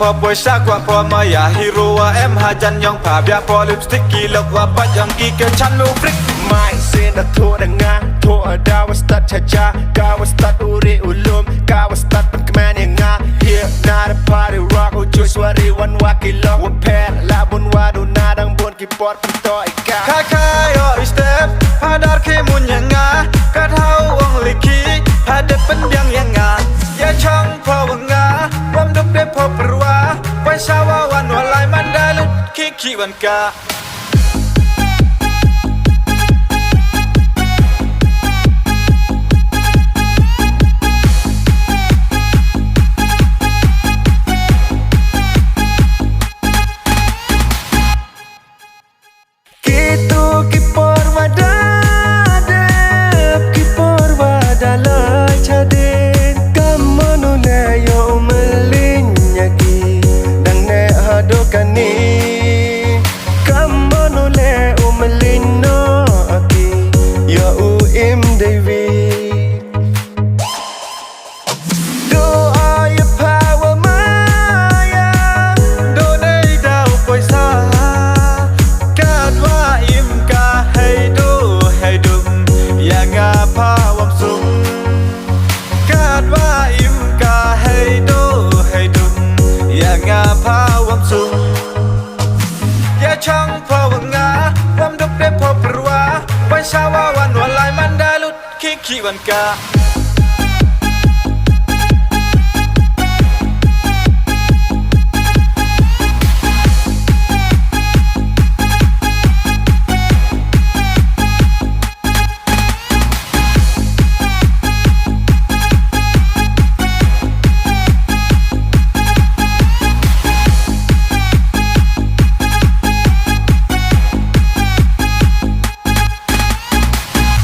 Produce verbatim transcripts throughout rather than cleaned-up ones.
Poi sha kwah poi maya hero wa em hajan yong pha bia poi lipstick ki lok wa pat yong ki ke chan mu freak. Mai sin da tho da nga tho da wa start cha cha ka wa start u ri u lum ka wa start pen kmen ya nga. Here na da party rock u ju swari wan wa ki lok wa per la bun wa du na dang bun ki por pen to i ka. Kha kha yo i step pha dar ki mun ya nga ka thau ong li ki pha de pen biang ya nga. Ya chang pho wa nga wam duk de pho perwa. Poi sha wa wan wa lai man da lut ki ki wan ka. Kitu ki por wa da dep ki por wa da lai chadin. Kamon u le yo u melin ya ki dang ne ha do kani. Kamon u le u melin no aki yo u im devi. Do ai pha wa maya do nei dau poisa. Kat wa im ka hei do hei dum ya nga pha wam sum. Kat wa im ka hei do hei dum ya nga pha wam sum. Ya chang pha wa nga wam duk de pha perwa. Poisa wa wan wa lai man da lut ki ki wan ka.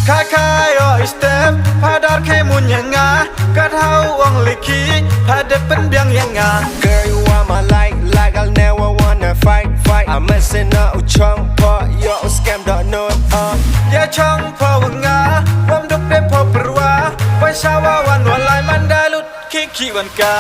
Kha kha yo i step pha dar ki mun ya nga. Ka thau ong li ki pha de pen biang ya nga. Girl, you are my light, light, I'll never wanna fight, fight. I'm missing out u chong pho yo u scam don't know. Ya chang pho wa nga wam duk de pho perwa. Poisa wa wan wa lai man da lut ki ki wan ka.